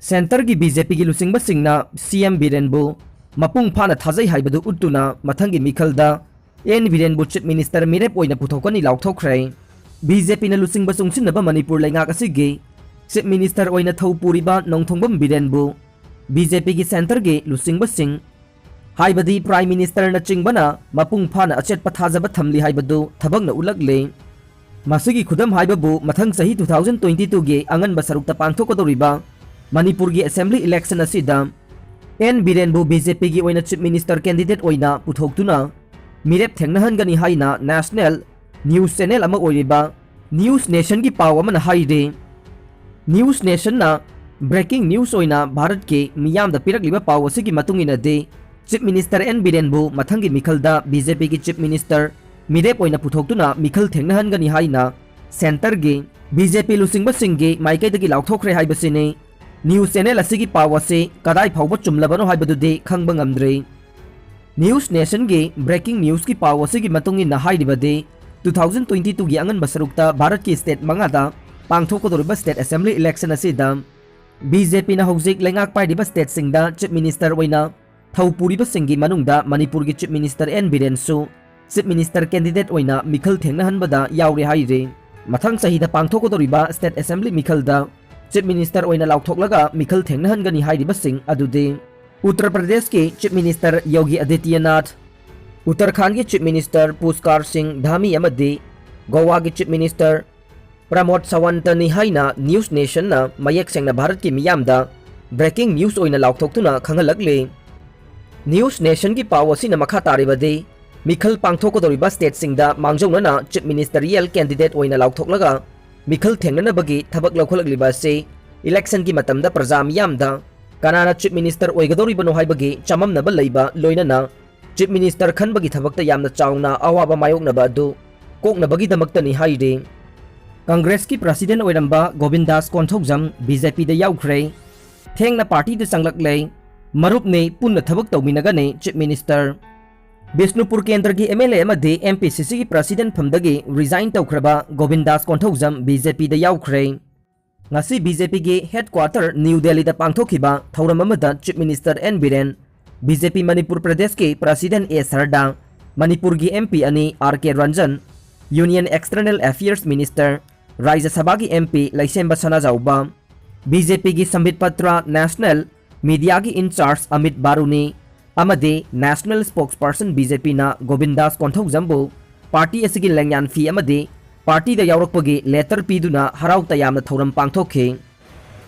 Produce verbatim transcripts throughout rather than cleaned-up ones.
ꯁꯦꯟꯇꯔꯒꯤ B J ꯄꯤꯒꯤ ꯂꯨꯆꯤꯡꯕꯁꯤꯡꯅ ꯁꯤ ꯑꯦꯝ ꯕꯤꯔꯦꯟꯕꯨ ꯃꯄꯨꯡ ꯐꯥꯅ ꯊꯥꯖꯩ ꯍꯥꯏꯕꯗꯨ ꯎꯠꯇꯨꯅ ꯃꯊꯪꯒꯤ ꯃꯤꯈꯜꯗ ꯑꯦꯟ ꯕꯤꯔꯦꯟꯕꯨ ꯆꯤꯐ ꯃꯤꯅꯤꯁꯇꯔ ꯃꯤꯔꯦꯞ ꯑꯣꯏꯅ ꯄꯨꯊꯣꯛꯀꯅꯤ ꯂꯥꯎꯊꯣꯛꯈ꯭ꯔꯦ꯫ ꯕꯤ ꯖꯦ ꯄꯤꯅ ꯂꯨꯆꯤꯡꯕ ꯆꯨꯡꯁꯤꯟꯅꯕ ꯃꯅꯤꯄꯨꯔ ꯂꯩꯉꯥꯛ ꯑꯁꯤꯒꯤ ꯆꯤꯐ ꯃꯤꯅꯤꯁꯇꯔ ꯑꯣꯏꯅ ꯊꯧ ꯄꯨꯔꯤꯕ ꯅꯣꯡꯊꯣꯡꯕꯝ ꯕꯤꯔꯦꯟꯕꯨ ꯕꯤ ꯖꯦ ꯄꯤꯒꯤ ꯁꯦꯟꯇꯔꯒꯤ ꯂꯨꯆꯤꯡꯕꯁꯤꯡ, ꯍꯥꯏꯕꯗꯤ ꯄ꯭ꯔꯥꯏꯝ ꯃꯤꯅꯤꯁꯇꯔꯅꯆꯤꯡꯕꯅ ꯃꯄꯨꯡ ꯐꯥꯅ ꯑꯆꯦꯠꯄ ꯊꯥꯖꯕ ꯊꯝꯂꯤ ꯍꯥꯏꯕꯗꯨ ꯊꯕꯛꯅ ꯎꯠꯂꯛꯂꯦ꯫ ꯃꯁꯤꯒꯤ ꯈꯨꯗꯝ ꯍꯥꯏꯕꯕꯨ ꯃꯊꯪ ꯆꯍꯤ two thousand twenty twoꯒꯤ ꯑꯉꯟꯕ ꯁꯔꯨꯛꯇ ꯄꯥꯡꯊꯣꯛꯀꯗꯧꯔꯤꯕ ꯃꯅꯤꯄꯨꯔꯒꯤ ꯑꯦꯁꯦꯝꯕ꯭ꯂꯤ ꯏꯂꯦꯛꯁꯟ ꯑꯁꯤꯗ ꯑꯦꯟ ꯕꯤꯔꯦꯟꯕꯨ ꯕꯤ ꯖꯦ ꯄꯤꯒꯤ ꯑꯣꯏꯅ ꯆꯤꯐ ꯃꯤꯅꯤꯁꯇꯔ ꯀꯦꯟꯗꯤꯗꯦꯠ ꯑꯣꯏꯅ ꯄꯨꯊꯣꯛꯇꯨꯅ ꯃꯤꯔꯦꯞ ꯊꯦꯡꯅꯍꯟꯒꯅꯤ ꯍꯥꯏꯅ ꯅꯦꯁꯅꯦꯜ ꯅ꯭ꯌꯨꯁ ꯆꯦꯅꯦꯜ ꯑꯃ ꯑꯣꯏꯔꯤꯕ ꯅ꯭ꯌꯨꯁ ꯅꯦꯁꯟꯒꯤ ꯄꯥꯎ ꯑꯃꯅ ꯍꯥꯏꯔꯤ꯫ ꯅ꯭ꯌꯨꯁ ꯅꯦꯁꯟꯅ ꯕ꯭ꯔꯦꯀꯤꯡ ꯅ꯭ꯌꯨꯁ ꯑꯣꯏꯅ ꯚꯥꯔꯠꯀꯤ ꯃꯤꯌꯥꯝꯗ ꯄꯤꯔꯛꯂꯤꯕ ꯄꯥꯎ ꯑꯁꯤꯒꯤ ꯃꯇꯨꯡ ꯏꯟꯅꯗꯤ, ꯆꯤꯐ ꯃꯤꯅꯤꯁꯇꯔ ꯑꯦꯟ ꯕꯤꯔꯦꯟꯕꯨ ꯃꯊꯪꯒꯤ ꯃꯤꯈꯜꯗ ꯕꯤ ꯖꯦ ꯄꯤꯒꯤ ꯆꯤꯐ ꯃꯤꯅꯤꯁꯇꯔ ꯃꯤꯔꯦꯞ ꯑꯣꯏꯅ ꯄꯨꯊꯣꯛꯇꯨꯅ ꯃꯤꯈꯜ ꯊꯦꯡꯅꯍꯟꯒꯅꯤ ꯍꯥꯏꯅ ꯁꯦꯟꯇꯔꯒꯤ ꯕꯤ ꯖꯦ ꯄꯤ ꯂꯨꯆꯤꯡꯕꯁꯤꯡꯒꯤ ꯃꯥꯏꯀꯩꯗꯒꯤ ꯂꯥꯎꯊꯣꯛꯈ꯭ꯔꯦ ꯍꯥꯏꯕꯁꯤꯅꯤ꯫ ꯅ꯭ꯌꯨꯁ ꯆꯦꯅꯦꯜ ꯑꯁꯤꯒꯤ ꯄꯥꯎ ꯑꯁꯤ ꯀꯗꯥꯏ ꯐꯥꯎꯕ ꯆꯨꯝꯂꯕꯅꯣ ꯍꯥꯏꯕꯗꯨꯗꯤ ꯈꯪꯕ ꯉꯝꯗ꯭ꯔꯤ꯫ ꯅ꯭ꯌꯨꯁ ꯅꯦꯁꯟꯒꯤ ꯕ꯭ꯔꯦꯀꯤꯡ ꯅ꯭ꯌꯨꯁꯀꯤ ꯄꯥꯎ ꯑꯁꯤꯒꯤ ꯃꯇꯨꯡ ꯏꯟꯅ ꯍꯥꯏꯔꯤꯕꯗꯤ, two thousand twenty twoꯒꯤ ꯑꯉꯟꯕ ꯁꯔꯨꯛꯇ ꯚꯥꯔꯠꯀꯤ ꯁ꯭ꯇꯦꯠ ꯃꯉꯥꯗ ꯄꯥꯡꯊꯣꯛꯀꯗꯧꯔꯤꯕ ꯁ꯭ꯇꯦꯠ ꯑꯦꯁꯦꯝꯕ꯭ꯂꯤ ꯏꯂꯦꯛꯁꯟ ꯑꯁꯤꯗ ꯕꯤ ꯖꯦ ꯄꯤꯅ ꯍꯧꯖꯤꯛ ꯂꯩꯉꯥꯛ ꯄꯥꯏꯔꯤꯕ ꯁ꯭ꯇꯦꯠꯁꯤꯡꯗ ꯆꯤꯐ ꯃꯤꯅꯤꯁꯇꯔ ꯑꯣꯏꯅ ꯊꯧ ꯄꯨꯔꯤꯕꯁꯤꯡꯒꯤ ꯃꯅꯨꯡꯗ ꯃꯅꯤꯄꯨꯔꯒꯤ ꯆꯤꯐ ꯃꯤꯅꯤꯁꯇꯔ ꯑꯦꯟ ꯕꯤꯔꯦꯟꯁꯨ ꯆꯤꯐ ꯃꯤꯅꯤꯁꯇꯔ ꯀꯦꯟꯗꯤꯗꯦꯠ ꯑꯣꯏꯅ ꯃꯤꯈꯜ ꯊꯦꯡꯅꯍꯟꯕꯗ ꯌꯥꯎꯔꯦ ꯍꯥꯏꯔꯤ꯫ ꯃꯊꯪ ꯆꯍꯤꯗ ꯄꯥꯡꯊꯣꯛꯀꯗꯧꯔꯤꯕ ꯁ꯭ꯇꯦꯠ ꯑꯦꯁꯦꯝꯕ꯭ꯂꯤ ꯃꯤꯈꯜꯗ ꯆꯤꯐ ꯃꯤꯅꯤꯁꯇꯔ ꯑꯣꯏꯅ ꯂꯥꯎꯊꯣꯛꯂꯒ ꯃꯤꯈꯜ ꯊꯦꯡꯅꯍꯟꯒꯅꯤ ꯍꯥꯏꯔꯤꯕꯁꯤꯡ ꯑꯗꯨꯗꯤ ꯎꯠꯇꯔ ꯄ꯭ꯔꯗꯦꯁꯀꯤ ꯆꯤꯐ ꯃꯤꯅꯤꯁꯇꯔ ꯌꯣꯒꯤ ꯑꯥꯗꯤꯇ꯭ꯌꯅꯥꯊ, ꯎꯠꯇꯔꯈꯥꯟꯗꯒꯤ ꯆꯤꯐ ꯃꯤꯅꯤꯁꯇꯔ ꯄꯨꯁꯀꯥꯔ ꯁꯤꯡ ꯙꯥꯃꯤ ꯑꯃꯗꯤ ꯒꯣꯋꯥꯒꯤ ꯆꯤꯐ ꯃꯤꯅꯤꯁꯇꯔ ꯄ꯭ꯔꯃꯣꯗ ꯁꯥꯋꯟꯇꯅꯤ ꯍꯥꯏꯅ ꯅ꯭ꯌꯨꯁ ꯅꯦꯁꯟꯅ ꯃꯌꯦꯛ ꯁꯦꯡꯅ ꯚꯥꯔꯠꯀꯤ ꯃꯤꯌꯥꯝꯗ ꯕ꯭ꯔꯦꯀꯤꯡ ꯅ꯭ꯌꯨꯁ ꯑꯣꯏꯅ ꯂꯥꯎꯊꯣꯛꯇꯨꯅ ꯈꯪꯍꯜꯂꯛꯂꯤ꯫ ꯅ꯭ꯌꯨꯁ ꯅꯦꯁꯟꯒꯤ ꯄꯥꯎ ꯑꯁꯤꯅ ꯃꯈꯥ ꯇꯥꯔꯤꯕꯗꯤ, ꯃꯤꯈꯜ ꯄꯥꯡꯊꯣꯛꯀꯗꯧꯔꯤꯕ ꯁ꯭ꯇꯦꯠꯁꯤꯡꯗ ꯃꯥꯡꯖꯧꯅꯅ ꯆꯤꯐ ꯃꯤꯅꯤꯁꯇꯔꯤꯌꯦꯜ ꯀꯦꯟꯗꯤꯗꯦꯠ ꯑꯣꯏꯅ ꯂꯥꯎꯊꯣꯛꯂꯒ ꯃꯤꯈꯜ ꯊꯦꯡꯅꯅꯕꯒꯤ ꯊꯕꯛ ꯂꯧꯈꯠꯂꯛꯂꯤꯕ ꯑꯁꯤ ꯏꯂꯦꯛꯁꯟꯒꯤ ꯃꯇꯝꯗ ꯄ꯭ꯔꯖꯥ ꯃꯤꯌꯥꯝꯗ ꯀꯅꯥꯅ ꯆꯤꯐ ꯃꯤꯅꯤꯁꯇꯔ ꯑꯣꯏꯒꯗꯧꯔꯤꯕꯅꯣ ꯍꯥꯏꯕꯒꯤ ꯆꯃꯝꯅꯕ ꯂꯩꯕ, ꯂꯣꯏꯅꯅ ꯆꯤꯐ ꯃꯤꯅꯤꯁꯇꯔ ꯈꯟꯕꯒꯤ ꯊꯕꯛꯇ ꯌꯥꯝꯅ ꯆꯥꯎꯅ ꯑꯋꯥꯕ ꯃꯥꯌꯣꯛꯅꯕ ꯑꯗꯨ ꯀꯣꯛꯅꯕꯒꯤꯗꯃꯛꯇꯅꯤ ꯍꯥꯏꯔꯤ꯫ ꯀꯪꯒ꯭ꯔꯦꯁꯀꯤ ꯄ꯭ꯔꯁꯤꯗꯦꯟ ꯑꯣꯏꯔꯝꯕ ꯒꯣꯕꯤꯟꯗꯥꯁ ꯀꯣꯟꯊꯧꯖꯝ ꯕꯤ ꯖꯦ ꯄꯤꯗ ꯌꯥꯎꯈ꯭ꯔꯦ꯫ ꯊꯦꯡꯅ ꯄꯥꯔꯇꯤꯗ ꯆꯪꯂꯛꯂꯦ꯫ ꯃꯔꯨꯞꯅꯤ, ꯄꯨꯟꯅ ꯊꯕꯛ ꯇꯧꯃꯤꯟꯅꯒꯅꯤ, ꯆꯤꯐ ꯃꯤꯅꯤꯁꯇꯔ꯫ ꯕꯤꯁꯅꯨꯄꯨꯔ ꯀꯦꯟꯗ꯭ꯔꯒꯤ ꯑꯦꯝ ꯑꯦꯜ ꯑꯦ ꯑꯃꯗꯤ ꯑꯦꯝ ꯄꯤ ꯁꯤ ꯁꯤꯒꯤ ꯄ꯭ꯔꯁꯤꯗꯦꯟ ꯐꯝꯗꯒꯤ ꯔꯤꯖꯥꯏꯟ ꯇꯧꯈ꯭ꯔꯕ ꯒꯣꯕꯤꯟꯗꯥꯁ ꯀꯣꯟꯊꯧꯖꯝ ꯕꯤ ꯖꯦ ꯄꯤꯗ ꯌꯥꯎꯈ꯭ꯔꯦ꯫ ꯉꯁꯤ ꯕꯤ ꯖꯦ ꯄꯤꯒꯤ headquarter ꯅ꯭ꯌꯨ ꯗꯦꯜꯂꯤꯗ ꯄꯥꯡꯊꯣꯛꯈꯤꯕ ꯊꯧꯔꯝ ꯑꯃꯗ Chief Minister N Biren, B J P Manipur ꯄ꯭ꯔꯗꯦꯁꯀꯤ President ꯑꯦ ꯁꯔꯗꯥ, ꯃꯅꯤꯄꯨꯔꯒꯤ ꯑꯦꯝ ꯄꯤ ꯑꯅꯤ R K Ranjan, Union External Affairs Minister, Rajya ꯁꯚꯥꯒꯤ M P Leishemba Sanajaoba, B J ꯄꯤꯒꯤ Sambit Patra national mediaꯒꯤ in charge Amit ꯕꯥꯔꯨꯅꯤ ꯑꯃꯗꯤ national spokesperson ꯕꯤ ꯖꯦ ꯄꯤꯅ ꯒꯣꯕꯤꯟꯗꯥꯁ ꯀꯣꯟꯊꯧꯖꯝꯕꯨ party ꯑꯁꯤꯒꯤ ꯂꯦꯡꯌꯥꯟ ꯐꯤ ꯑꯃꯗꯤ partyꯗ ꯌꯥꯎꯔꯛꯄꯒꯤ letter ꯄꯤꯗꯨꯅ ꯍꯔꯥꯎ ꯇꯌꯥꯝꯅ ꯊꯧꯔꯝ ꯄꯥꯡꯊꯣꯛꯈꯤ꯫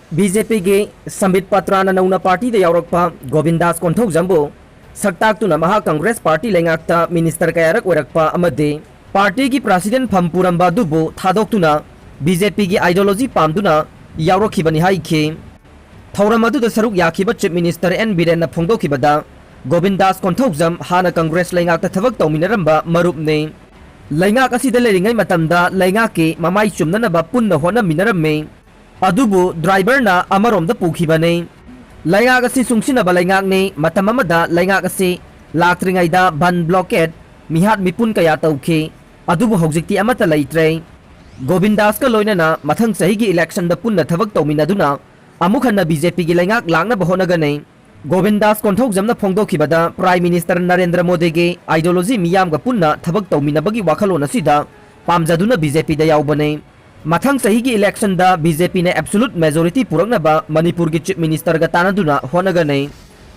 ꯕꯤ ꯖꯦ ꯄꯤꯒꯤ ꯁꯝꯕꯤꯠ ꯄꯇ꯭ꯔꯅ ꯅꯧꯅ partyꯗ ꯌꯥꯎꯔꯛꯄ ꯒꯣꯕꯤꯟꯗꯥꯁ ꯀꯣꯟꯊꯧꯖꯝꯕꯨ ꯁꯛꯇꯥꯛꯇꯨꯅ ꯃꯍꯥꯛ Congress party ꯂꯩꯉꯥꯛꯇ minister ꯀꯌꯥꯔꯛ ꯑꯣꯏꯔꯛꯄ ꯑꯃꯗꯤ partyꯒꯤ president ꯐꯝ ꯄꯨꯔꯝꯕ ꯑꯗꯨꯕꯨ ꯊꯥꯗꯣꯛꯇꯨꯅ ꯕꯤ ꯖꯦ ꯄꯤꯒꯤ ideology ꯄꯥꯝꯗꯨꯅ ꯌꯥꯎꯔꯛꯈꯤꯕꯅꯤ ꯍꯥꯏꯈꯤ꯫ ꯊꯧꯔꯝ ꯑꯗꯨꯗ ꯁꯔꯨꯛ ꯌꯥꯈꯤꯕ Chief Minister ꯑꯦꯟ ꯕꯤꯔꯦꯟꯅ ꯐꯣꯡꯗꯣꯛꯈꯤꯕꯗ, ꯒꯣꯕꯤꯟꯗꯥꯁ ꯀꯣꯟꯊꯧꯖꯝ ꯍꯥꯟꯅ Congress ꯂꯩꯉꯥꯛꯇ ꯊꯕꯛ ꯇꯧꯃꯤꯟꯅꯔꯝꯕ ꯃꯔꯨꯞꯅꯤ꯫ ꯂꯩꯉꯥꯛ ꯑꯁꯤꯗ ꯂꯩꯔꯤꯉꯩ ꯃꯇꯝꯗ ꯂꯩꯉꯥꯛꯀꯤ ꯃꯃꯥꯏ ꯆꯨꯝꯅꯅꯕ ꯄꯨꯟꯅ ꯍꯣꯠꯅꯃꯤꯟꯅꯔꯝꯃꯤ꯫ ꯑꯗꯨꯕꯨ driverꯅ ꯑꯃꯔꯣꯝꯗ ꯄꯨꯈꯤꯕꯅꯤ꯫ ꯂꯩꯉꯥꯛ ꯑꯁꯤ ꯆꯨꯡꯁꯤꯟꯅꯕ ꯂꯩꯉꯥꯛꯅꯤ꯫ ꯃꯇꯝ ꯑꯃꯗ ꯂꯩꯉꯥꯛ ꯑꯁꯤ ꯂꯥꯛꯇ꯭ꯔꯤꯉꯩꯗ ꯕꯟ, blockade, ꯃꯤꯍꯥꯠ ꯃꯤꯄꯨꯟ ꯀꯌꯥ ꯇꯧꯈꯤ꯫ ꯑꯗꯨꯕꯨ ꯍꯧꯖꯤꯛꯇꯤ ꯑꯃꯠꯇ ꯂꯩꯇ꯭ꯔꯦ꯫ ꯒꯣꯕꯤꯟꯗꯥꯁꯀ ꯂꯣꯏꯅꯅ ꯃꯊꯪ ꯆꯍꯤꯒꯤ electionꯗ ꯄꯨꯟꯅ ꯊꯕꯛ ꯇꯧꯃꯤꯟꯅꯗꯨꯅ ꯑꯃꯨꯛ ꯍꯟꯅ ꯕꯤ ꯖꯦ ꯄꯤꯒꯤ ꯂꯩꯉꯥꯛ ꯂꯥꯛꯅꯕ ꯍꯣꯠꯅꯒꯅꯤ꯫ ꯒꯣꯕꯤꯟꯗꯥꯁ ꯀꯣꯟꯊꯧꯖꯝꯅ ꯐꯣꯡꯗꯣꯛꯈꯤꯕꯗ, Prime Minister ꯅꯔꯦꯟꯗ꯭ꯔ ꯃꯣꯗꯤꯒꯤ ideology ꯃꯤꯌꯥꯝꯒ ꯄꯨꯟꯅ ꯊꯕꯛ ꯇꯧꯃꯤꯟꯅꯕꯒꯤ ꯋꯥꯈꯜꯂꯣꯟ ꯑꯁꯤꯗ ꯄꯥꯝꯖꯗꯨꯅ ꯕꯤ ꯖꯦ ꯄꯤꯗ ꯌꯥꯎꯕꯅꯤ꯫ ꯃꯊꯪ ꯆꯍꯤꯒꯤ electionꯗ ꯕꯤ ꯖꯦ ꯄꯤꯅ absolute majority ꯄꯨꯔꯛꯅꯕ ꯃꯅꯤꯄꯨꯔꯒꯤ Chief Ministerꯒ ꯇꯥꯟꯅꯗꯨꯅ ꯍꯣꯠꯅꯒꯅꯤ꯫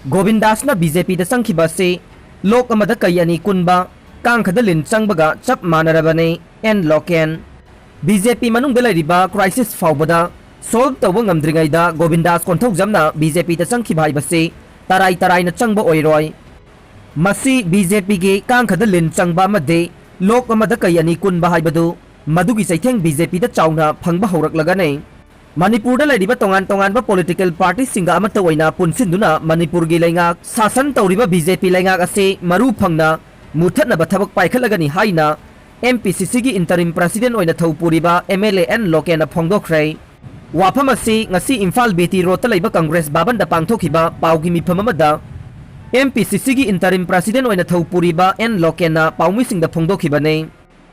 ꯒꯣꯕꯤꯟꯗꯥꯁꯅ ꯕꯤ ꯖꯦ ꯄꯤꯗ ꯆꯪꯈꯤꯕ ꯑꯁꯤ ꯂꯣꯛ ꯑꯃꯗ ꯀꯩ ꯑꯅꯤ ꯀꯨꯟꯕ, ꯀꯥꯡꯈꯗ ꯂꯤꯟ ꯆꯪꯕꯒ ꯆꯞ ꯃꯥꯟꯅꯔꯕꯅꯤ, ꯑꯦꯟ ꯂꯣꯀꯦꯟ꯫ ꯕꯤ ꯖꯦ ꯄꯤ ꯃꯅꯨꯡꯗ ꯂꯩꯔꯤꯕ crisis ꯐꯥꯎꯕꯗ solve ꯇꯧꯕ ꯉꯝꯗ꯭ꯔꯤꯉꯩꯗ ꯒꯣꯕꯤꯟꯗꯥꯁ ꯀꯣꯟꯊꯧꯖꯝꯅ ꯕꯤ ꯖꯦ ꯄꯤꯗ ꯆꯪꯈꯤꯕ ꯍꯥꯏꯕꯁꯤ ꯇꯔꯥꯏ ꯇꯔꯥꯏꯅ ꯆꯪꯕ ꯑꯣꯏꯔꯣꯏ꯫ ꯃꯁꯤ ꯕꯤ ꯖꯦ ꯄꯤꯒꯤ ꯀꯥꯡꯈꯗ ꯂꯤꯟ ꯆꯪꯕ ꯑꯃꯗꯤ ꯂꯣꯛ ꯑꯃꯗ ꯀꯩ ꯑꯅꯤ ꯀꯨꯟꯕ ꯍꯥꯏꯕꯗꯨ, ꯃꯗꯨꯒꯤ ꯆꯩꯊꯦꯡ ꯕꯤ ꯖꯦ ꯄꯤꯗ ꯆꯥꯎꯅ ꯐꯪꯕ ꯍꯧꯔꯛꯂꯒꯅꯤ꯫ ꯃꯅꯤꯄꯨꯔꯗ ꯂꯩꯔꯤꯕ ꯇꯣꯉꯥꯟ ꯇꯣꯉꯥꯟꯕ political partyꯁꯤꯡꯒ ꯑꯃꯠꯇ ꯑꯣꯏꯅ ꯄꯨꯟꯁꯤꯟꯗꯨꯅ ꯃꯅꯤꯄꯨꯔꯒꯤ ꯂꯩꯉꯥꯛ ꯁꯥꯁꯟ ꯇꯧꯔꯤꯕ ꯕꯤ ꯖꯦ ꯄꯤ ꯂꯩꯉꯥꯛ ꯑꯁꯤ ꯃꯔꯨ ꯐꯪꯅ ꯃꯨꯊꯠꯅꯕ ꯊꯕꯛ ꯄꯥꯏꯈꯠꯂꯒꯅꯤ ꯍꯥꯏꯅ ꯑꯦꯝ ꯄꯤ ꯁꯤ ꯁꯤꯒꯤ interim president ꯑꯣꯏꯅ ꯊꯧ ꯄꯨꯔꯤꯕ ꯑꯦꯝ ꯑꯦꯜ ꯑꯦ ꯑꯦꯟ ꯂꯣꯀꯦꯟꯅ ꯐꯣꯡꯗꯣꯛꯈ꯭ꯔꯦ꯫ ꯋꯥꯐꯝ ꯑꯁꯤ ꯉꯁꯤ ꯏꯝꯐꯥꯜ ꯕꯤ ꯇꯤ ꯔꯣꯗꯇ ꯂꯩꯕ Congress ꯚꯕꯟꯗ ꯄꯥꯡꯊꯣꯛꯈꯤꯕ ꯄꯥꯎꯒꯤ ꯃꯤꯐꯝ ꯑꯃꯗ ꯑꯦꯝ ꯄꯤ ꯁꯤ ꯁꯤꯒꯤ interim president ꯑꯣꯏꯅ ꯊꯧ ꯄꯨꯔꯤꯕ ꯑꯦꯟ ꯂꯣꯀꯦꯟꯅ ꯄꯥꯎꯃꯤꯁꯤꯡꯗ ꯐꯣꯡꯗꯣꯛꯈꯤꯕꯅꯤ꯫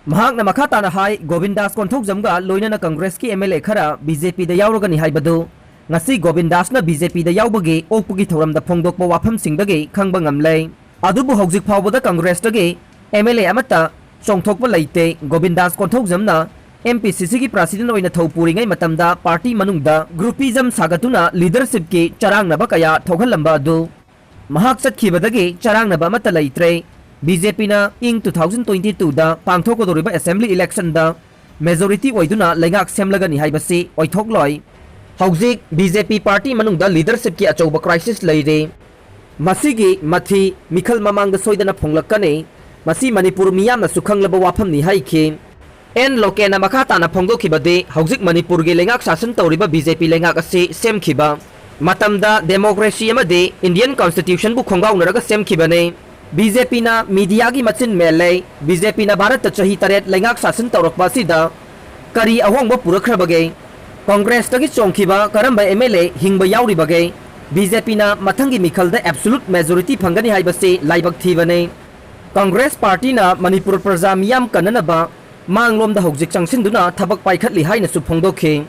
ꯃꯍꯥꯛꯅ ꯃꯈꯥ ꯇꯥꯅ ꯍꯥꯏ, ꯒꯣꯕꯤꯟꯗꯥꯁ ꯀꯣꯟꯊꯧꯖꯝꯒ ꯂꯣꯏꯅꯅ ꯀꯪꯒ꯭ꯔꯦꯁꯀꯤ ꯑꯦꯝ ꯑꯦꯜ ꯑꯦ ꯈꯔ ꯕꯤ ꯖꯦ ꯄꯤꯗ ꯌꯥꯎꯔꯒꯅꯤ ꯍꯥꯏꯕꯗꯨ ꯉꯁꯤ ꯒꯣꯕꯤꯟꯗꯥꯁꯅ ꯕꯤ ꯖꯦ ꯄꯤꯗ ꯌꯥꯎꯕꯒꯤ ꯑꯣꯛꯄꯒꯤ ꯊꯧꯔꯝꯗ ꯐꯣꯡꯗꯣꯛꯄ ꯋꯥꯐꯝꯁꯤꯡꯗꯒꯤ ꯈꯪꯕ ꯉꯝꯂꯦ꯫ ꯑꯗꯨꯕꯨ ꯍꯧꯖꯤꯛ ꯐꯥꯎꯕꯗ ꯀꯪꯒ꯭ꯔꯦꯁꯇꯒꯤ ꯑꯦꯝ ꯑꯦꯜ ꯑꯦ ꯑꯃꯠꯇ ꯆꯣꯡꯊꯣꯛꯄ ꯂꯩꯇꯦ꯫ ꯒꯣꯕꯤꯟꯗꯥꯁ ꯀꯣꯟꯊꯧꯖꯝꯅ ꯑꯦꯝ ꯄꯤ ꯁꯤ ꯁꯤꯒꯤ ꯄ꯭ꯔꯁꯤꯗꯦꯟ ꯑꯣꯏꯅ ꯊꯧ ꯄꯨꯔꯤꯉꯩ ꯃꯇꯝꯗ ꯄꯥꯔꯇꯤ ꯃꯅꯨꯡꯗ ꯒ꯭ꯔꯨꯄꯤꯖꯝ ꯁꯥꯒꯠꯇꯨꯅ ꯂꯤꯗꯔꯁꯤꯞꯀꯤ ꯆꯔꯥꯡꯅꯕ ꯀꯌꯥ ꯊꯣꯛꯍꯜꯂꯝꯕ ꯑꯗꯨ ꯃꯍꯥꯛ ꯆꯠꯈꯤꯕꯗꯒꯤ ꯆꯔꯥꯡꯅꯕ ꯑꯃꯠꯇ ꯂꯩꯇ꯭ꯔꯦ꯫ ꯕꯤ ꯖꯦ ꯄꯤꯅ ꯏꯪ ꯇꯨ ꯊꯥꯎꯖꯟ ꯇ꯭ꯋꯦꯟꯇꯤ ꯇꯨꯗ ꯄꯥꯡꯊꯣꯛꯀꯗꯧꯔꯤꯕ ꯑꯦꯁꯦꯝꯕ꯭ꯂꯤ ꯏꯂꯦꯛꯁꯟꯗ ꯃꯦꯖꯣꯔꯤꯇꯤ ꯑꯣꯏꯗꯨꯅ ꯂꯩꯉꯥꯛ ꯁꯦꯝꯂꯒꯅꯤ ꯍꯥꯏꯕꯁꯤ ꯑꯣꯏꯊꯣꯛꯂꯣꯏ꯫ ꯍꯧꯖꯤꯛ ꯕꯤ ꯖꯦ ꯄꯤ ꯄꯥꯔꯇꯤ ꯃꯅꯨꯡꯗ ꯂꯤꯗꯔꯁꯤꯞꯀꯤ ꯑꯆꯧꯕ ꯀ꯭ꯔꯥꯏꯁꯤꯁ ꯂꯩꯔꯤ꯫ ꯃꯁꯤꯒꯤ ꯃꯊꯤ ꯃꯤꯈꯜ ꯃꯃꯥꯡꯗ ꯁꯣꯏꯗꯅ ꯐꯣꯡꯂꯛꯀꯅꯤ꯫ ꯃꯁꯤ ꯃꯅꯤꯄꯨꯔ ꯃꯤꯌꯥꯝꯅꯁꯨ ꯈꯪꯂꯕ ꯋꯥꯐꯝꯅꯤ ꯍꯥꯏꯈꯤ꯫ ꯑꯦꯟ ꯂꯣꯀꯦꯟꯅ ꯃꯈꯥ ꯇꯥꯅ ꯐꯣꯡꯗꯣꯛꯈꯤꯕꯗꯤ, ꯍꯧꯖꯤꯛ ꯃꯅꯤꯄꯨꯔꯒꯤ ꯂꯩꯉꯥꯛ ꯁꯥꯁꯟ ꯇꯧꯔꯤꯕ ꯕꯤ ꯖꯦ ꯄꯤ ꯂꯩꯉꯥꯛ ꯑꯁꯤ ꯁꯦꯝꯈꯤꯕ ꯃꯇꯝꯗ ꯗꯦꯃꯣꯀ꯭ꯔꯦꯁꯤ ꯑꯃꯗꯤ ꯏꯟꯗꯤꯌꯟ ꯀꯟꯁꯇꯤꯇ꯭ꯌꯨꯁꯟꯕꯨ ꯈꯣꯡꯒꯥꯎꯅꯔꯒ ꯁꯦꯝꯈꯤꯕꯅꯤ꯫ ꯕꯤ ꯖꯦ ꯄꯤꯅ ꯃꯤꯗꯤꯌꯥꯒꯤ ꯃꯆꯤꯟ ꯃꯦꯜꯂꯦ꯫ ꯕꯤ ꯖꯦ ꯄꯤꯅ ꯚꯥꯔꯠꯇ ꯆꯍꯤ ꯇꯔꯦꯠ ꯂꯩꯉꯥꯛ ꯁꯥꯁꯟ ꯇꯧꯔꯛꯄ ꯑꯁꯤꯗ ꯀꯔꯤ ꯑꯍꯣꯡꯕ ꯄꯨꯔꯛꯈ꯭ꯔꯕꯒꯦ? ꯀꯪꯒ꯭ꯔꯦꯁꯇꯒꯤ ꯆꯣꯡꯈꯤꯕ ꯀꯔꯝꯕ ꯑꯦꯝ ꯑꯦꯜ ꯑꯦ ꯍꯤꯡꯕ ꯌꯥꯎꯔꯤꯕꯒꯦ? ꯕꯤ ꯖꯦ ꯄꯤꯅ ꯃꯊꯪꯒꯤ ꯃꯤꯈꯜꯗ ꯑꯦꯕꯁꯣꯂꯨꯠ ꯃꯦꯖꯣꯔꯤꯇꯤ ꯐꯪꯒꯅꯤ ꯍꯥꯏꯕꯁꯤ ꯂꯥꯏꯕꯛ ꯊꯤꯕꯅꯤ꯫ ꯀꯪꯒ꯭ꯔꯦꯁ ꯄꯥꯔꯇꯤꯅ ꯃꯅꯤꯄꯨꯔ ꯄ꯭ꯔꯖꯥ ꯃꯤꯌꯥꯝ ꯀꯟꯅꯅꯕ ꯃꯥꯡꯂꯣꯝꯗ ꯍꯧꯖꯤꯛ ꯆꯪꯁꯤꯟꯗꯨꯅ ꯊꯕꯛ ꯄꯥꯏꯈꯠꯂꯤ ꯍꯥꯏꯅꯁꯨ ꯐꯣꯡꯗꯣꯛꯈꯤ꯫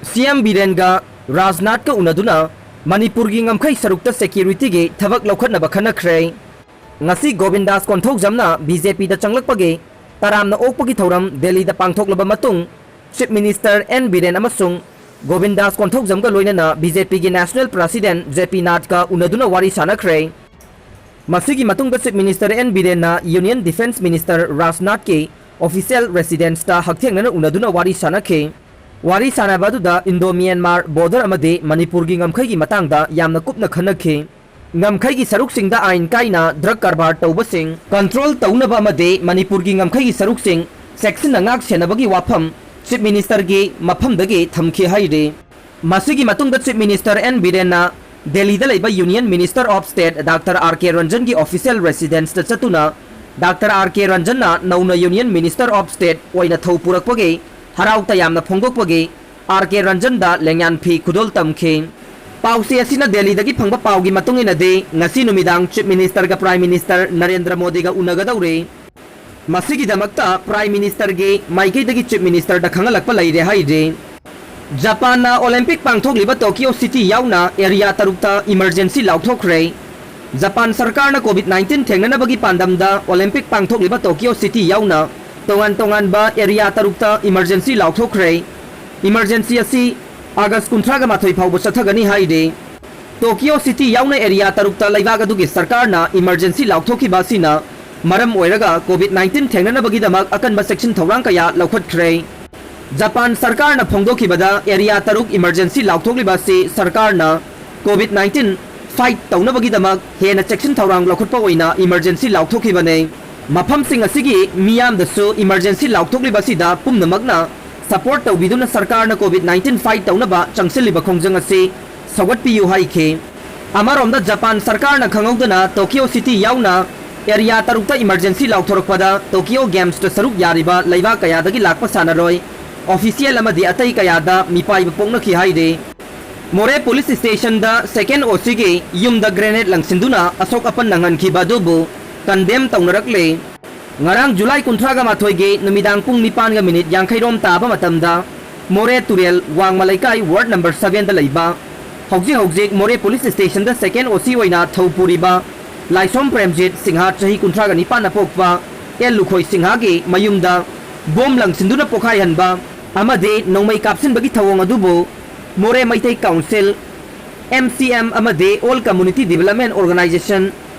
ꯁꯤ ꯑꯦꯝ ꯕꯤꯔꯦꯟꯒ ꯔꯥꯖꯅꯥꯊꯀ ꯎꯅꯗꯨꯅ ꯃꯅꯤꯄꯨꯔꯒꯤ ꯉꯝꯈꯩ ꯁꯔꯨꯛꯇ ꯁꯦꯀ꯭ꯌꯨꯔꯤꯇꯤꯒꯤ ꯊꯕꯛ ꯂꯧꯈꯠꯅꯕ ꯈꯟꯅꯈ꯭ꯔꯦ꯫ ꯉꯁꯤ ꯒꯣꯕꯤꯟꯗꯥꯁ ꯀꯣꯟꯊꯧꯖꯝꯅ ꯕꯤ ꯖꯦ ꯄꯤꯗ ꯆꯪꯂꯛꯄꯒꯤ ꯇꯔꯥꯝꯅ ꯑꯣꯛꯄꯒꯤ ꯊꯧꯔꯝ ꯗꯦꯜꯂꯤꯗ ꯄꯥꯡꯊꯣꯛꯂꯕ ꯃꯇꯨꯡ, ꯆꯤꯐ ꯃꯤꯅꯤꯁꯇꯔ ꯑꯦꯟ ꯕꯤꯔꯦꯟ ꯑꯃꯁꯨꯡ ꯒꯣꯕꯤꯟꯗꯥꯁ ꯀꯣꯟꯊꯧꯖꯝꯒ ꯂꯣꯏꯅꯅ ꯕꯤ ꯖꯦ ꯄꯤꯒꯤ ꯅꯦꯁꯅꯦꯜ ꯄ꯭ꯔꯁꯤꯗꯦꯟ ꯖꯦ ꯄꯤ ꯅꯥꯗꯀ ꯎꯅꯗꯨꯅ ꯋꯥꯔꯤ ꯁꯥꯟꯅꯈ꯭ꯔꯦ꯫ ꯃꯁꯤꯒꯤ ꯃꯇꯨꯡꯗ ꯆꯤꯐ ꯃꯤꯅꯤꯁꯇꯔ ꯑꯦꯟ ꯕꯤꯔꯦꯟꯅ ꯌꯨꯅꯤꯌꯟ ꯗꯤꯐꯦꯟꯁ ꯃꯤꯅꯤꯁꯇꯔ ꯔꯥꯖꯅꯥꯊꯀꯤ ꯑꯣꯐꯤꯁꯤꯌꯦꯜ ꯔꯦꯁꯤꯗꯦꯟꯁꯇ ꯍꯛꯊꯦꯡꯅꯅ ꯎꯅꯗꯨꯅ ꯋꯥꯔꯤ ꯁꯥꯟꯅꯈꯤ꯫ ꯋꯥꯔꯤ ꯁꯥꯟꯅꯕ ꯑꯗꯨꯗ ꯏꯟꯗꯣ ꯃ꯭ꯌꯥꯟꯃꯥꯔ ꯕꯣꯔꯗꯔ ꯑꯃꯗꯤ ꯃꯅꯤꯄꯨꯔꯒꯤ ꯉꯝꯈꯩꯒꯤ ꯃꯇꯥꯡꯗ ꯌꯥꯝꯅ ꯀꯨꯞꯅ ꯈꯟꯅꯈꯤ꯫ ꯉꯝꯈꯩꯒꯤ ꯁꯔꯨꯛꯁꯤꯡꯗ ꯑꯥꯏꯟ ꯀꯥꯏꯅ ꯗ꯭ꯔꯒ ꯀꯔꯕꯥꯔ ꯇꯧꯕꯁꯤꯡ ꯀꯟꯇ꯭ꯔꯣꯜ ꯇꯧꯅꯕ ꯑꯃꯗꯤ ꯃꯅꯤꯄꯨꯔꯒꯤ ꯉꯝꯈꯩꯒꯤ ꯁꯔꯨꯛꯁꯤꯡ ꯆꯦꯛꯁꯤꯟꯅ ꯉꯥꯛ ꯁꯦꯟꯅꯕꯒꯤ ꯋꯥꯐꯝ ꯆꯤꯐ ꯃꯤꯅꯤꯁꯇꯔꯒꯤ ꯃꯐꯝꯗꯒꯤ ꯊꯝꯈꯤ ꯍꯥꯏꯔꯤ꯫ ꯃꯁꯤꯒꯤ ꯃꯇꯨꯡꯗ ꯆꯤꯐ ꯃꯤꯅꯤꯁꯇꯔ ꯑꯦꯟ ꯕꯤꯔꯦꯟꯅ ꯗꯦꯜꯂꯤꯗ ꯂꯩꯕ union minister of state doctor R K ꯔꯟꯖꯟꯒꯤ ꯑꯣꯐꯤꯁꯤꯌꯦꯜ ꯔꯦꯁꯤꯗꯦꯟꯁꯇ ꯆꯠꯇꯨꯅ ꯗꯥꯛꯇꯔ ꯑꯥꯔ ꯀꯦ ꯔꯟꯖꯟꯅ ꯅꯧꯅ ꯌꯨꯅꯤꯌꯟ ꯃꯤꯅꯤꯁꯇꯔ ꯑꯣꯐ ꯁ꯭ꯇꯦꯠ ꯑꯣꯏꯅ ꯊꯧ ꯄꯨꯔꯛꯄꯒꯤ ꯍꯔꯥꯎ ꯇꯌꯥꯝꯅ ꯐꯣꯡꯗꯣꯛꯄꯒꯤ ꯑꯥꯔ ꯀꯦ ꯔꯟꯖꯟꯗ ꯂꯦꯡꯌꯥꯟ ꯐꯤ ꯈꯨꯗꯣꯜ ꯇꯝꯈꯤ꯫ ꯄꯥꯎꯆꯦ ꯑꯁꯤꯅ ꯗꯦꯜꯂꯤꯗꯒꯤ ꯐꯪꯕ ꯄꯥꯎꯒꯤ ꯃꯇꯨꯡ ꯏꯟꯅꯗꯤ, ꯉꯁꯤ ꯅꯨꯃꯤꯗꯥꯡ ꯆꯤꯐ ꯃꯤꯅꯤꯁꯇꯔꯒ ꯄ꯭ꯔꯥꯏꯝ ꯃꯤꯅꯤꯁꯇꯔ ꯅꯔꯦꯟꯗ꯭ꯔ ꯃꯣꯗꯤꯒ ꯎꯅꯒꯗꯧꯔꯤ꯫ ꯃꯁꯤꯒꯤꯗꯃꯛꯇ Prime Ministerꯒꯤ ꯃꯥꯏꯀꯩꯗꯒꯤ Chief Ministerꯗ ꯈꯪꯍꯜꯂꯛꯄ ꯂꯩꯔꯦ ꯍꯥꯏꯔꯤ꯫ ꯖꯄꯥꯟꯅ Olympic ꯄꯥꯡꯊꯣꯛꯂꯤꯕ Tokyo City ꯌꯥꯎꯅ area ꯇꯔꯨꯛꯇ emergency ꯂꯥꯎꯊꯣꯛꯈ꯭ꯔꯦ꯫ ꯖꯄꯥꯟ ꯁꯔꯀꯥꯔꯅ COVID nineteen ꯊꯦꯡꯅꯅꯕꯒꯤ ꯄꯥꯟꯗꯝꯗ Olympic ꯄꯥꯡꯊꯣꯛꯂꯤꯕ Tokyo City ꯌꯥꯎꯅ ꯇꯣꯉꯥꯟ ꯇꯣꯉꯥꯟꯕ area ꯇꯔꯨꯛꯇ emergency ꯂꯥꯎꯊꯣꯛꯈ꯭ꯔꯦ꯫ Emergency ꯑꯁꯤ August ꯀꯨꯟꯊ꯭ꯔꯥꯒ ꯃꯥꯊꯣꯏ ꯐꯥꯎꯕ ꯆꯠꯊꯒꯅꯤ ꯍꯥꯏꯔꯤ꯫ Tokyo City ꯌꯥꯎꯅ area ꯇꯔꯨꯛꯇ ꯂꯩꯕꯥꯛ ꯑꯗꯨꯒꯤ ꯁꯔꯀꯥꯔꯅ emergency ꯂꯥꯎꯊꯣꯛꯈꯤꯕ ꯑꯁꯤꯅ ꯃꯔꯝ ꯑꯣꯏꯔꯒ COVID nineteen ꯊꯦꯡꯅꯅꯕꯒꯤꯗꯃꯛ ꯑꯀꯟꯕ ꯆꯦꯛꯁꯤꯟ ꯊꯧꯔꯥꯡ ꯀꯌꯥ ꯂꯧꯈꯠꯈ꯭ꯔꯦ꯫ ꯖꯄꯥꯟ ꯁꯔꯀꯥꯔꯅ ꯐꯣꯡꯗꯣꯛꯈꯤꯕꯗ area ꯇꯔꯨꯛ emergency ꯂꯥꯎꯊꯣꯛꯂꯤꯕ ꯑꯁꯤ ꯁꯔꯀꯥꯔꯅ COVID nineteen fight ꯇꯧꯅꯕꯒꯤꯗꯃꯛ ꯍꯦꯟꯅ ꯆꯦꯛꯁꯤꯟ ꯊꯧꯔꯥꯡ ꯂꯧꯈꯠꯄ ꯑꯣꯏꯅ emergency ꯂꯥꯎꯊꯣꯛꯈꯤꯕꯅꯤ꯫ ꯃꯐꯝꯁꯤꯡ ꯑꯁꯤꯒꯤ ꯃꯤꯌꯥꯝꯗꯁꯨ emergency ꯂꯥꯎꯊꯣꯛꯂꯤꯕ ꯑꯁꯤꯗ ꯄꯨꯝꯅꯃꯛꯅ support ꯇꯧꯕꯤꯗꯨꯅ ꯁꯔꯀꯥꯔꯅ COVID nineteen fight ꯇꯧꯅꯕ ꯆꯪꯁꯤꯜꯂꯤꯕ ꯈꯣꯡꯖꯪ ꯑꯁꯤ ꯁꯧꯒꯠꯄꯤꯌꯨ ꯍꯥꯏꯈꯤ꯫ ꯑꯃꯔꯣꯝꯗ ꯖꯄꯥꯟ ꯁꯔꯀꯥꯔꯅ ꯈꯪꯍꯧꯗꯅ Tokyo City ꯌꯥꯎꯅ area ꯇꯔꯨꯛꯇ emergency ꯂꯥꯎꯊꯣꯔꯛꯄꯗ Tokyo Gamesꯇ ꯁꯔꯨꯛ ꯌꯥꯔꯤꯕ ꯂꯩꯕꯥꯛ ꯀꯌꯥꯗꯒꯤ ꯂꯥꯛꯄ ꯁꯥꯟꯅꯔꯣꯏ, official ꯑꯃꯗꯤ ꯑꯇꯩ ꯀꯌꯥꯗ ꯃꯤꯄꯥꯏꯕ ꯄꯣꯛꯅꯈꯤ ꯍꯥꯏꯔꯤ꯫ ꯃꯣꯔꯦ Police Stationꯗ second OCꯒꯤ ꯌꯨꯝꯗ grenade ꯂꯪꯁꯤꯟꯗꯨꯅ ꯑꯁꯣꯛ ꯑꯄꯟ ꯅꯪꯍꯟꯈꯤꯕ ꯑꯗꯨꯕꯨ condemn ꯇꯧꯅꯔꯛꯂꯦ꯫ ꯉꯔꯥꯡ July ꯀꯨꯟꯊ꯭ꯔꯥꯒ ꯃꯥꯊꯣꯏꯒꯤ ꯅꯨꯃꯤꯗꯥꯡ ꯄꯨꯡ ꯅꯤꯄꯥꯟꯒ minute ꯌꯥꯡꯈꯩꯔꯣꯝ ꯇꯥꯕ ꯃꯇꯝꯗ ꯃꯣꯔꯦ ꯇꯨꯔꯦꯜ ꯋꯥꯡꯃ ꯂꯩꯀꯥꯏ ward number sevenꯗ ꯂꯩꯕ ꯍꯧꯖꯤꯛ ꯍꯧꯖꯤꯛ ꯃꯣꯔꯦ Police Stationꯗ second OC ꯑꯣꯏꯅ ꯊꯧ ꯄꯨꯔꯤꯕ ꯂꯥꯏꯁꯣꯝ ꯄ꯭ꯔꯦꯝꯖꯤꯠ ꯁꯤꯡꯍ ꯆꯍꯤ ꯀꯨꯟꯊ꯭ꯔꯥꯒ ꯅꯤꯄꯥꯟꯅ ꯄꯣꯛꯄ ꯑꯦꯜ ꯂꯨꯈꯣꯏ ꯁꯤꯡꯍꯒꯤ ꯃꯌꯨꯝꯗ bomb ꯂꯪꯁꯤꯟꯗꯨꯅ ꯄꯣꯈꯥꯏꯍꯟꯕ ꯑꯃꯗꯤ ꯅꯣꯡꯃꯩ ꯀꯥꯞꯁꯤꯟꯕꯒꯤ ꯊꯧꯑꯣꯡ ꯑꯗꯨꯕꯨ ꯃꯣꯔꯦ ꯃꯩꯇꯩ Council, MCM ꯑꯃꯗꯤ All Community Development Organisation,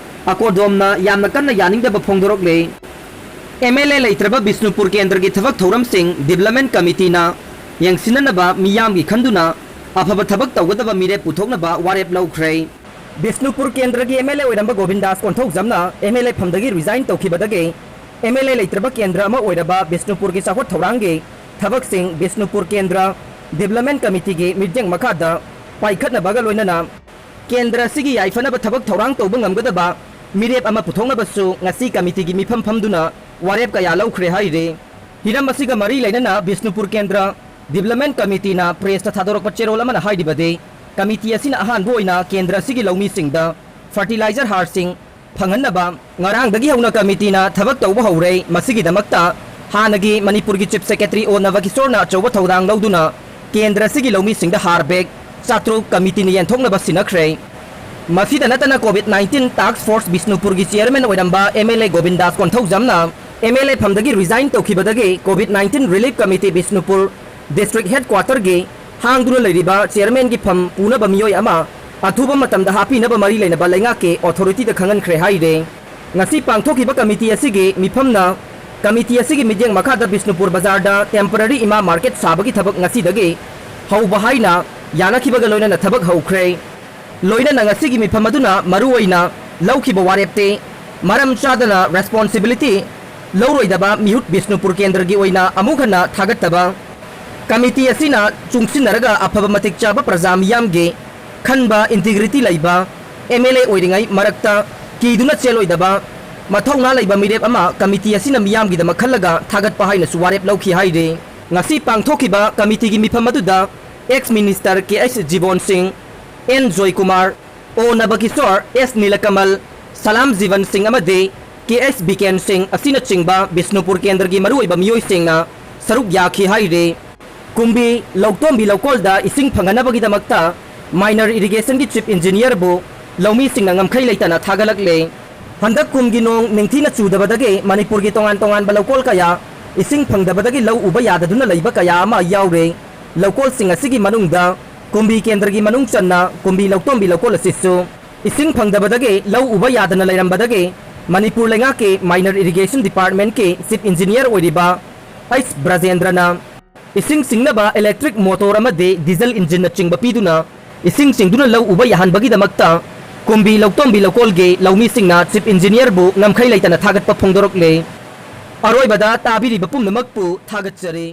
ACODOMꯅ ꯌꯥꯝꯅ ꯀꯟꯅ ꯌꯥꯅꯤꯡꯗꯕ ꯐꯣꯡꯗꯣꯔꯛꯂꯦ꯫ MLA ꯂꯩꯇ꯭ꯔꯕ ꯕꯤꯁꯅꯨꯄꯨꯔ ꯀꯦꯟꯗ꯭ꯔꯒꯤ ꯊꯕꯛ ꯊꯧꯔꯝꯁꯤꯡ Development Committeeꯅ ꯌꯦꯡꯁꯤꯟꯅꯅꯕ ꯃꯤꯌꯥꯝꯒꯤ ꯈꯟꯗꯨꯅ ꯑꯐꯕ ꯊꯕꯛ ꯇꯧꯒꯗꯕ ꯃꯤꯔꯦꯞ ꯄꯨꯊꯣꯛꯅꯕ ꯋꯥꯔꯦꯞ ꯂꯧꯈ꯭ꯔꯦ꯫ ꯕꯤꯁꯅꯨꯄꯨꯔ ꯀꯦꯟꯗ꯭ꯔꯒꯤ MLA ꯑꯣꯏꯔꯝꯕ ꯒꯣꯕꯤꯟꯗꯥꯁ ꯀꯣꯟꯊꯧꯖꯝꯅ MLA ꯐꯝꯗꯒꯤ resign ꯇꯧꯈꯤꯕꯗꯒꯤ MLA ꯂꯩꯇ꯭ꯔꯕ ꯀꯦꯟꯗ꯭ꯔ ꯑꯃ ꯑꯣꯏꯔꯕ ꯕꯤꯁꯅꯨꯄꯨꯔꯒꯤ ꯆꯥꯎꯈꯠ ꯊꯧꯔꯥꯡꯒꯤ ꯊꯕꯛꯁꯤꯡ ꯕꯤꯁꯅꯨꯄꯨꯔ ꯀꯦꯟꯗ꯭ꯔ Development Committeeꯒꯤ ꯃꯤꯠꯌꯦꯡ ꯃꯈꯥꯗ ꯄꯥꯏꯈꯠꯅꯕꯒ ꯂꯣꯏꯅꯅ ꯀꯦꯟꯗ꯭ꯔ ꯑꯁꯤꯒꯤ ꯌꯥꯏꯐꯅꯕ ꯊꯕꯛ ꯊꯧꯔꯥꯡ ꯇꯧꯕ ꯉꯝꯒꯗꯕ ꯃꯤꯔꯦꯞ ꯑꯃ ꯄꯨꯊꯣꯛꯅꯕꯁꯨ ꯉꯁꯤ committeeꯒꯤ ꯃꯤꯐꯝ ꯐꯝꯗꯨꯅ ꯋꯥꯔꯦꯞ ꯀꯌꯥ ꯂꯧꯈ꯭ꯔꯦ ꯍꯥꯏꯔꯤ꯫ ꯍꯤꯔꯝ ꯑꯁꯤꯒ ꯃꯔꯤ ꯂꯩꯅꯅ ꯕꯤꯁꯅꯨꯄꯨꯔ ꯀꯦꯟꯗ꯭ꯔ Development Committeeꯅ pressꯇ ꯊꯥꯗꯣꯔꯛꯄ ꯆꯦꯔꯣꯜ ꯑꯃꯅ ꯍꯥꯏꯔꯤꯕꯗꯤ, committee ꯑꯁꯤꯅ ꯑꯍꯥꯟꯕ ꯑꯣꯏꯅ ꯀꯦꯟꯗ꯭ꯔ ꯑꯁꯤꯒꯤ ꯂꯧꯃꯤꯁꯤꯡꯗ fertilizer ꯍꯥꯔꯁꯤꯡ ꯐꯪꯍꯟꯅꯕ ꯉꯔꯥꯡꯗꯒꯤ ꯍꯧꯅ ꯀꯃꯤꯇꯤꯅ ꯊꯕꯛ ꯇꯧꯕ ꯍꯧꯔꯦ꯫ ꯃꯁꯤꯒꯤꯗꯃꯛꯇ ꯍꯥꯟꯅꯒꯤ ꯃꯅꯤꯄꯨꯔꯒꯤ Chief Secretary ꯑꯣ ꯅꯕꯀꯤꯁꯣꯔꯅ ꯑꯆꯧꯕ ꯊꯧꯗꯥꯡ ꯂꯧꯗꯨꯅ ꯀꯦꯟꯗ꯭ꯔ ꯑꯁꯤꯒꯤ ꯂꯧꯃꯤꯁꯤꯡꯗ ꯍꯥꯔ ꯕꯦꯒ ꯆꯥꯇ꯭ꯔꯨꯛ ꯀꯃꯤꯇꯤꯅ ꯌꯦꯟꯊꯣꯛꯅꯕ ꯁꯤꯟꯅꯈ꯭ꯔꯦ꯫ ꯃꯁꯤꯗ ꯅꯠꯇꯅ COVID nineteen Task Force ꯕꯤꯁꯅꯨꯄꯨꯔꯒꯤ chairman ꯑꯣꯏꯔꯝꯕ MLA ꯒꯣꯕꯤꯟꯗꯥꯁ ꯀꯣꯟꯊꯧꯖꯝꯅ MLA ꯐꯝꯗꯒꯤ resign ꯇꯧꯈꯤꯕꯗꯒꯤ COVID nineteen Relief Committee Bishnupur District Headquarterꯒꯤ ꯍꯥꯡꯗꯨꯅ ꯂꯩꯔꯤꯕ chairmanꯒꯤ ꯐꯝ ꯄꯨꯅꯕ ꯃꯤꯑꯣꯏ ꯑꯃ ꯑꯊꯨꯕ ꯃꯇꯝꯗ ꯍꯥꯞꯄꯤꯅꯕ ꯃꯔꯤ ꯂꯩꯅꯕ ꯂꯩꯉꯥꯛꯀꯤ authorityꯗ ꯈꯪꯍꯟꯈ꯭ꯔꯦ ꯍꯥꯏꯔꯦ꯫ ꯉꯁꯤ ꯄꯥꯡꯊꯣꯛꯈꯤꯕ ꯀꯃꯤꯇꯤ ꯑꯁꯤꯒꯤ ꯃꯤꯐꯝꯅ ꯀꯃꯤꯇꯤ ꯑꯁꯤꯒꯤ ꯃꯤꯠꯌꯦꯡ ꯃꯈꯥꯗ ꯕꯤꯁꯅꯨꯄꯨꯔ ꯕꯖꯥꯔꯗ temporary ꯏꯃꯥ market ꯁꯥꯕꯒꯤ ꯊꯕꯛ ꯉꯁꯤꯗꯒꯤ ꯍꯧꯕ ꯍꯥꯏꯅ ꯌꯥꯅꯈꯤꯕꯒ ꯂꯣꯏꯅꯅ ꯊꯕꯛ ꯍꯧꯈ꯭ꯔꯦ꯫ ꯂꯣꯏꯅꯅ ꯉꯁꯤꯒꯤ ꯃꯤꯐꯝ ꯑꯗꯨꯅ ꯃꯔꯨꯑꯣꯏꯅ ꯂꯧꯈꯤꯕ ꯋꯥꯔꯦꯞꯇꯤ ꯃꯔꯝ ꯆꯥꯗꯅ responsibility ꯂꯧꯔꯣꯏꯗꯕ ꯃꯤꯍꯨꯠ ꯕꯤꯁꯅꯨꯄꯨꯔ ꯀꯦꯟꯗ꯭ꯔꯒꯤ ꯑꯣꯏꯅ ꯑꯃꯨꯛ ꯍꯟꯅ ꯊꯥꯒꯠꯇꯕ, ꯀꯃꯤꯇꯤ ꯑꯁꯤꯅ ꯆꯨꯡꯁꯤꯟꯅꯔꯒ ꯑꯐꯕ ꯃꯇꯤꯛ ꯆꯥꯕ ꯄ꯭ꯔꯖꯥ ꯃꯤꯌꯥꯝꯒꯤ ꯈꯟꯕ integrity ꯂꯩꯕ MLA ꯑꯣꯏꯔꯤꯉꯩ ꯃꯔꯛꯇ ꯀꯤꯗꯨꯅ ꯆꯦꯜꯂꯣꯏꯗꯕ ꯃꯊꯧꯅꯥ ꯂꯩꯕ ꯃꯤꯔꯦꯞ ꯑꯃ ꯀꯃꯤꯇꯤ ꯑꯁꯤꯅ ꯃꯤꯌꯥꯝꯒꯤꯗꯃꯛ ꯈꯜꯂꯒ ꯊꯥꯒꯠꯄ ꯍꯥꯏꯅꯁꯨ ꯋꯥꯔꯦꯞ ꯂꯧꯈꯤ ꯍꯥꯏꯔꯤ꯫ ꯉꯁꯤ ꯄꯥꯡꯊꯣꯛꯈꯤꯕ ꯀꯃꯤꯇꯤꯒꯤ ꯃꯤꯐꯝ ꯑꯗꯨꯗ ex minister ꯀꯦ ꯑꯩꯆ ꯖꯤꯕꯣꯟ ꯁꯤꯡ, ꯑꯦꯟ ꯖꯣꯏꯀꯨꯃꯥꯔ, ꯑꯣ ꯅꯕꯀꯤꯁꯣꯔ, ꯑꯦꯁ ꯅꯤꯂꯀꯃꯜ, ꯁꯂꯥꯝ ꯖꯤꯕꯟ ꯁꯤꯡ ꯑꯃꯗꯤ ꯀꯦ ꯑꯩꯆ ꯕꯤꯀꯦꯟ ꯁꯤꯡ ꯑꯁꯤꯅꯆꯤꯡꯕ ꯕꯤꯁꯅꯨꯄꯨꯔ ꯀꯦꯟꯗ꯭ꯔꯒꯤ ꯃꯔꯨꯑꯣꯏꯕ ꯃꯤꯑꯣꯏꯁꯤꯡꯅ ꯁꯔꯨꯛ ꯌꯥꯈꯤ ꯍꯥꯏꯔꯤ꯫ ꯀꯨꯝꯕꯤ ꯂꯧꯇꯣꯝꯕꯤ ꯂꯧꯀꯣꯜꯗ ꯏꯁꯤꯡ ꯐꯪꯍꯟꯅꯕꯒꯤꯗꯃꯛꯇ minor irrigationꯒꯤ chief engineerꯕꯨ ꯂꯧꯃꯤꯁꯤꯡꯅ ꯉꯝꯈꯩ ꯂꯩꯇꯅ ꯊꯥꯒꯠꯂꯛꯂꯦ꯫ ꯍꯟꯗꯛ ꯀꯨꯝꯒꯤ ꯅꯣꯡ ꯅꯤꯡꯊꯤꯅ ꯆꯨꯗꯕꯗꯒꯤ ꯃꯅꯤꯄꯨꯔꯒꯤ ꯇꯣꯉꯥꯟ ꯇꯣꯉꯥꯟꯕ ꯂꯧꯀꯣꯜ ꯀꯌꯥ ꯏꯁꯤꯡ ꯐꯪꯗꯕꯗꯒꯤ ꯂꯧ ꯎꯕ ꯌꯥꯗꯗꯨꯅ ꯂꯩꯕ ꯀꯌꯥ ꯑꯃ ꯌꯥꯎꯔꯦ꯫ ꯂꯧꯀꯣꯜꯁꯤꯡ ꯑꯁꯤꯒꯤ ꯃꯅꯨꯡꯗ ꯀꯨꯝꯕꯤ ꯀꯦꯟꯗ꯭ꯔꯒꯤ ꯃꯅꯨꯡ ꯆꯟꯅ ꯀꯨꯝꯕꯤ ꯂꯧꯇꯣꯝꯕꯤ ꯂꯧꯀꯣꯜ ꯑꯁꯤꯁꯨ ꯏꯁꯤꯡ ꯐꯪꯗꯕꯗꯒꯤ ꯂꯧ ꯎꯕ ꯌꯥꯗꯅ ꯂꯩꯔꯝꯕꯗꯒꯤ ꯃꯅꯤꯄꯨꯔ ꯂꯩꯉꯥꯛꯀꯤ minor irrigation departmentꯀꯤ chief engineer ꯑꯣꯏꯔꯤꯕ ꯑꯩꯆ ꯕ꯭ꯔꯖꯦꯟꯗ꯭ꯔꯅ ꯏꯁꯤꯡ ꯆꯤꯡꯅꯕ electric motor ꯑꯃꯗꯤ diesel engineꯅꯆꯤꯡꯕ ꯄꯤꯗꯨꯅ ꯏꯁꯤꯡ ꯆꯤꯡꯗꯨꯅ ꯂꯧ ꯎꯕ ꯌꯥꯍꯟꯕꯒꯤꯗꯃꯛꯇ ꯀꯨꯝꯕꯤ ꯂꯧꯇꯣꯝꯕꯤ ꯂꯧꯀꯣꯜꯒꯤ ꯂꯧꯃꯤꯁꯤꯡꯅ chief engineerꯕꯨ ꯉꯝꯈꯩ ꯂꯩꯇꯅ ꯊꯥꯒꯠꯄ ꯐꯣꯡꯗꯣꯔꯛꯂꯦ꯫ ꯑꯔꯣꯏꯕꯗ ꯇꯥꯕꯤꯔꯤꯕ ꯄꯨꯝꯅꯃꯛꯄꯨ ꯊꯥꯒꯠꯆꯔꯤ꯫